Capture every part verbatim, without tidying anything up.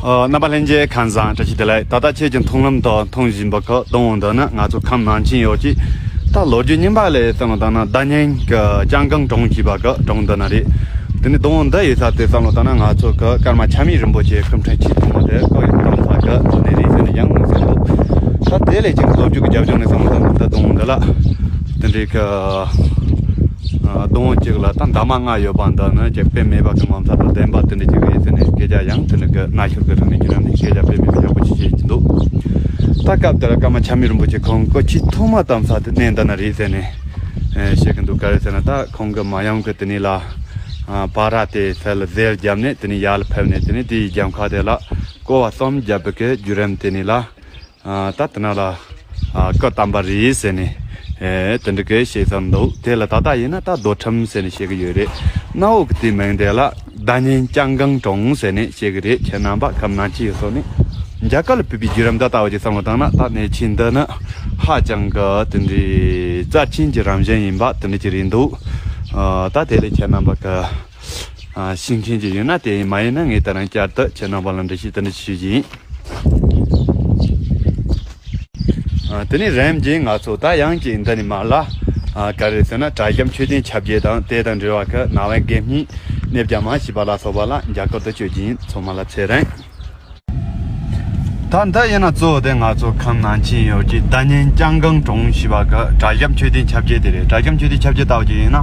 ཨ། རྣམ་པ་ལྷན་རྒྱས་ཁམས་བཟང་། བཀྲ་ཤིས་བདེ་ལེགས། ད་ལྟ་ཁྱེད་ཀྱི་མཐོང་ལམ་དུ་མཐོང་བཞིན་པ་གི་སྡོང་བོ་འདི་ནི་ང་ཚོ་ཁམས་ནང་ཆེན་ཡོད་ཀྱི། ད་ལོ་རྒྱུས་རྙིང་པ་ལས་བསམ་བློ་བཏང་ན་ཟླ་སྙིང་གི་ལྕང་སྒང་གྲོང་ཞེས་པ་གི་གྲོང་འདི་ན་རེད། དེ་ནས་སྡོང་བོ་འདི་ཡོད་ས་དེ་བསམ་བློ་བཏང་ན་ང་ཚོ་གི་ཀརྨ་ཆགས་མེད་རིན་པོ་ཆེ་སྐུ་ཕྲེང་ཆེས་ཐོག་མ་དེ་སྐུ་ཡོད་དམ་ས་གི་དེ་ནས་རེད་ཟེར་ནས་ཡང་གསུངས་འདུག་ད་དེ་ལས་ཀྱང་ལོ་རྒྱུས་ཀྱི་རྒྱབ་ལྗོངས་ནས་བསམ་བློ་བཏང་ན་འདི་སྡོང་བོ་འདི་ལ་དེ་འདྲའི་གི་སྡོང་བོ་གཅིག་ལ་ད་འདབ་མ་ལྔ་ཡོད་པ་འདི་ནི་ཅིག་དཔེ་མེད་པ་གི་ངོ་མཚར་དང་ལྡན་པ་དེ་འདྲ་ཅིག་རེད་ཟེར་ནས་སྐད་ཆ་ཡང་དེ་འདྲ་གི་གནའ་ཤུལ་གི་རིག་གནས་བརྒྱུད་རིམ་ནས་སྐད་ཆ་དཔེ་མེད་པ་ཡག་པོ་ཅིག་བཤད་ཀྱི་འདུག་ད་སྐབས་དེར་ཀརྨ་ཆགས་མེད་རིན་པོ་ཆེ་ཁོང་སྐུ་ཕྱི་ཐོག་མ་བལྟམས་ས་དེ་གནས་འདི་ན་རེད་ཟེར་ནས་བཤད་ཀྱི་འདུག་ག་རེ་ཟེར་ན་ད་ཁོང་གི་མ་ཡུམ་གི་དེ་ནས་ལ་བ་ར་དེ་ཚལ་ཟས་བརྒྱབ་ནས་དེ་ནས་ཡར་ལ་ཕེབས་ནས་དེ་ནས་དེའི་རྒྱབ་ཁ་དེ་ལ་སྐོར་བ་གསུམ་བརྒྱབ་པའི་གི་བརྒྱུད་རིམ་དེ་ནས་ལ། ཨ། ད་དེ་ན་ལ། ཨ། སྐུ་བལྟམས་པ་རེད་ཟེར་ནས། ཨེ། དེ་འདྲ་གི་བཤད་ས་འདུག་དེ་ལ་ད་ལྟ་ཡིན་ན་ད་རྡོ་ཁྲིམས་ཟེར་ནས་བཤད་གི་ཡོད་རེད། གནའ་བོ་གི་དེའི་མིང་དེ་ལ་ཟླ་སྙིང་ལྕང་སྒང་གྲོང་ཟེར་ནས་བཤད་གི་རེད། ཁྱེད་རྣམ་པ་ཁམས་ནང་ཆེན་ཡོད་སོགས་ནས་རྒྱ་གར་ལ་ཕེབས་པའི་བརྒྱུད་རིམ་འདི་ལྟ་བུ་ཅིག་བསམ་བློ་བཏང་ན་ད་གནས་ཆེན་འདི་ནི་ཧ་ཅང་གི་དེ་འདྲའི་རྩ་ཆེན་གྱི་རང་བཞིན་ཡིན་པ་དེ་འདྲ་ཅིག་རེད་འདུག་ཨ། ད་དེ་ལས་ཁྱེད་རྣམ་པ་གི་ཨ། ཤེས་མཁན་ཅིག་ཡོད་ན་དེ་ཡིན། མ་ཡིན་ན་ངས་ད་རང་བསྐྱར་དུ་ཁྱེད་རྣམ་པ་ལ་འགྲེལ་བཤད་དེ་འདྲ་ཞུ་རྒྱུ་ཡིན། ཨ། དེ་ནས་རིམ་གྱིས་ང་ཚོ་ད་ཡང་ཅིག་འདི་ནས་མར་ལ། ཨ། ག་རེ་ཟེར་ན་གྲྭ་རྒྱམ་མཆོད་རྟེན་ཁྱབ་འགྱེད་དང་དེ་དང་འབྲེལ་བ་གི་ནང་པའི་དགེ་བསྙེན་གནས་བརྒྱ་མ་ཞེས་པ་ལ་སོགས་པ་ལ་རྒྱ་སྐོར་དུ་བསྐྱོད་ཀྱི་ཡིན། ཚང་མ་ལ་ཚེ་རིང་། ད་འདི་ཡིན་ན་གཙོ་བོ་དེ་ང་ཚོ་ཁམས་ནང་ཆེན་ཡོད་ཀྱི་ཟླ་སྙིང་ལྕང་སྒང་གྲོང་ཞེས་པ་གི་གྲྭ་རྒྱམ་མཆོད་རྟེན་ཁྱབ་འགྱེད་དེ་རེད། གྲྭ་རྒྱམ་མཆོད་རྟེན་ཁྱབ་འགྱེད་ལྟ་བུ་ཅིག་ཡིན་ན་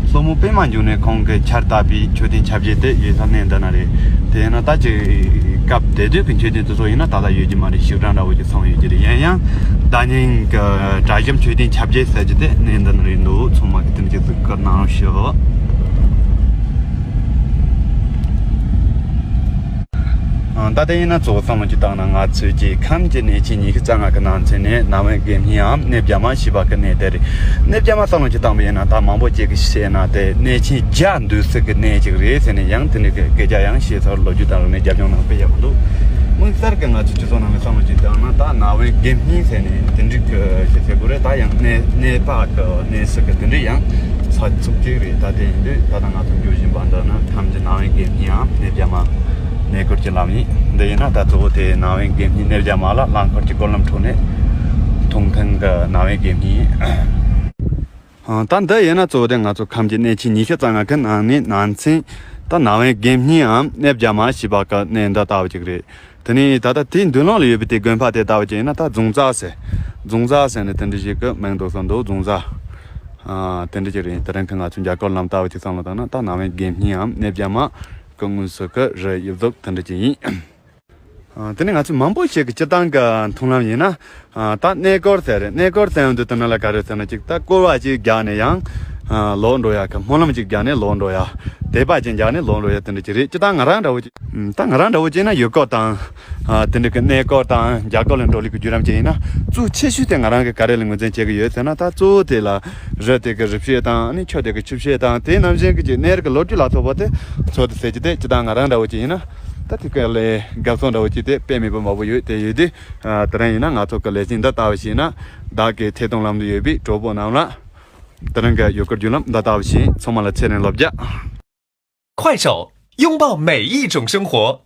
སློབ་དཔོན་པད་མ་འབྱུང་གནས་ཁོང་གིས་ཁྱེར་བཏགས་པའི་མཆོད་རྟེན་ཁྱབ་འགྱེད་དེ་ཡོད་ས་གནས་འདི་ན་རེད། དེ་ཡིན་ན་ད་ཅིག་སྐབས་དེ་དུས་ཀྱི་མཆོད་རྟེན་དེ་ཚོ་ཡིན་ན་ད་ལྟ་ཡོད་ཀྱི་མ་རེད། བཤིག་གྲབས་འདྲ་བོ་ཅིག་སོང་ཡོད་ཀྱི་རེད། ཡིན་ཡང་ཟླ་སྙིང་གི་གྲྭ་རྒྱམ་མཆོད་རྟེན་ཁྱབ་འགྱེད་ཟེར་གྱི་དེ་གནས་འདི་ན་རེད་འདུག་ཚང་མ་གི་དེ་འདྲ་ཅིག་གཟིགས་སྐུར་གནང་རོགས་ཞུ། ཨ། ད་ལྟ་ཡིན་ན་གཙོ་བོ་བསམ་བློ་ཅིག་བཏང་ན་ང་ཚོའི་རྒྱལ་ཁམས་ཀྱི་གནས་ཆེན་ཉི་ཤུ་རྩ་ལྔ་གི་ནང་ཚན་ནས་ནང་པའི་དགེ་བསྙེན་ནམ་གནས་བརྒྱ་མ་ཞེས་པ་གི་གནས་དེ་རེད། གནས་བརྒྱ་མ་བསམ་བློ་ཅིག་བཏང་བ་ཡིན་ན་ད་མང་པོ་ཅིག་གིས་བཤད་ན་དེ་གནས་ཆེན་བརྒྱ་འདུས་སའི་གི་གནས་ཅིག་རེད་ཟེར་ནས་ཡང་དེ་འདྲའི་གི་སྐད་ཆ་ཡང་བཤད་ཚར། ལོ་རྒྱུས་དང་རིག་གནས་རྒྱབ་ལྗོངས་ནང་དཔེ་ཡག་པོ་འདུག་དམིགས་བསལ་གྱི་ང་ཚོ་སྤྱི་ཚོགས་ནང་ནས་བསམ་བློ་ཅིག་བཏང་ན་ད་ནང་པའི་དགེ་བསྙེན་ཟེར་ནས་དེ་འདྲའི་གི་ཞིག་ཟེར་དགོས་རེད། ད་ཡང་གནས་གནས་བདག་གི་གནས་སུ་གི་དེ་འདྲའི་ཡང་ས་ཚུགས་ཅིག་རེད། ད་དེ་ཡིན་དུས་ད་ལྟ་ང་ཚོ་འགྱོ་བཞིན་པ་འདི་ནི་ཁམས་ཀྱི་ནང་པའི་དགེ་བསྙེན་ནམ་གནས་བརྒྱ་མ། གནས་སྐོར་གྱི་ལམ་ཡིན། འདི་ཡིན་ན་ད་གཙོ་བོ་དེ་ནང་པའི་དགེ་བསྙེན་གནས་བརྒྱ་མ་ལ་རླངས་འཁོར་གྱི་སྐོར་ལམ་འཁྲུགས་ནས་མཐོང་ཐེངས་ཀྱི་ནང་པའི་དགེ་བསྙེན་ཡིན། ཨ། ད་འདི་ཡིན་ན་གཙོ་བོ་དེ་ང་ཚོ་ཁམས་ཀྱི་གནས་ཆེན་ཉི་ཤུ་རྩ་ལྔ་གི་ནང་ནས་ནང་ཚན་ད་ནང་པའི་དགེ་བསྙེན་ནམ་གནས་བརྒྱ་མ་ཞེས་པ་གི་གནས་འདི་ལྟ་བུ་ཅིག་རེད། དེ་ནས་ད་ལྟ་དེའི་མདུན་ལམ་ལ་ཡོད་པའི་དེ་དགོན་པ་དེ་ལྟ་བུ་ཅིག་ཡིན་ན་ད་རྫོང་རྩ་ཟེར། རྫོང་རྩ་ཟེར་ནས་དེ་འདྲ་ཞིག་གི་མིང་འདོགས་ས་འདུག་རྫོང་རྩ། ཨ། དེ་འདྲ་ཅིག་རེད། དེ་རིང་གི་ང་ཚོ་རྒྱ་སྐོར་ལམ་ལྟ་བུ་ཅིག་བསམ་བློ་བཏང་ན་ད་ནང་པའི་དགེ་བསྙེན་ནམ་གནས་བརྒྱ་མ་གི་དངོས་སུ་གི་རི་དབྱིབས་གཟུགས་དེ་འདྲ་ཅིག་ཡིན། ཨ། དེ་ནས་ང་ཚོས་མང་པོ་ཞིག་གི་སྤྱིར་བཏང་གི་མཐོང་ལམ་ཡིན་ན། ཨ། ད་གནས་སྐོར་ཟེར་རེད། གནས་སྐོར་ཟེར་ཡོང་དུས་དེ་ནང་ལ་ག་རེ་ཟེར་ན་ཅིག་ད་སྐོར་བ་ཅིག་རྒྱག་ནས་ཡང་། ཨ། ལོག་འགྲོ་ཡ་གི་སྨོན་ལམ་ཅིག་རྒྱག་ནས་ལོག་འགྲོ་ཡ། དད་པ་ཅིག་རྒྱག་ནས་ལོག་འགྲོ་ཡ་དེ་འདྲ་ཅིག་རེད། སྤྱིར་བཏང་ང་རང་འདྲ་བོ་ཅིག་ཨ། ད་ང་རང་འདྲ་བོ་ཅིག་ན་ཡུལ་སྐོར་དང་། ཨ། དེ་འདྲ་གི་གནས་སྐོར་དང་རྒྱ་སྐོར་ལ་འགྲོ་ལུགས་ཀྱི་བརྒྱུད་རིམ་ཅིག་ཡིན་ན་གཙོ་ཆེ་ཤོས་དེ་ང་རང་གི་ག་རེ་ལ་ངོས་འཛིན་བྱེད་ཀྱི་ཡོད་ཟེར་ན། ད་གཙོ་བོ་དེ་ལ་རི་དེ་གི་རི་བཤད་དང་ཨ་ནི་ཆུ་དེ་གི་ཆུ་བཤད་དང་དེ་ནང་བཞིན་གྱི་ཅིག་གནས་རི་གི་ལོ་རྒྱུས་ལ་སོགས་པ་དེ་ཚོ་དེ་ཟེར་གྱི་དེ་སྤྱིར་བཏང་ང་རང་འདྲ་བོ་ཅིག་ཡིན་ན། ད་དེ་ག་ལས་དགའ་ཚོར་འདྲ་བོ་ཅིག་དེ་དཔེ་མེད་པ་མང་པོ་ཡོད། དེ་ཡོད་དུས། ཨ། དེ་རིང་ཡིན་ན་ང་ཚོ་གི་ལས་ཟིན་འདི་ལྟ་བུ་ཞིག་ཡིན་ན་བདག་གི་ཐད་གཏོང་ལམ་དུ་ཡོད་པའི་གྲོགས་པོ་རྣམས་ལ་དེ་རིང་གི་ཡུལ་སྐོར་བརྒྱུད་ལམ་འདི་ལྟ་བུ་ཞིག་ཡིན། ཚང་མ་ལ་ཚེ་རིང་ལོ་བརྒྱ། 快手，拥抱每一种生活。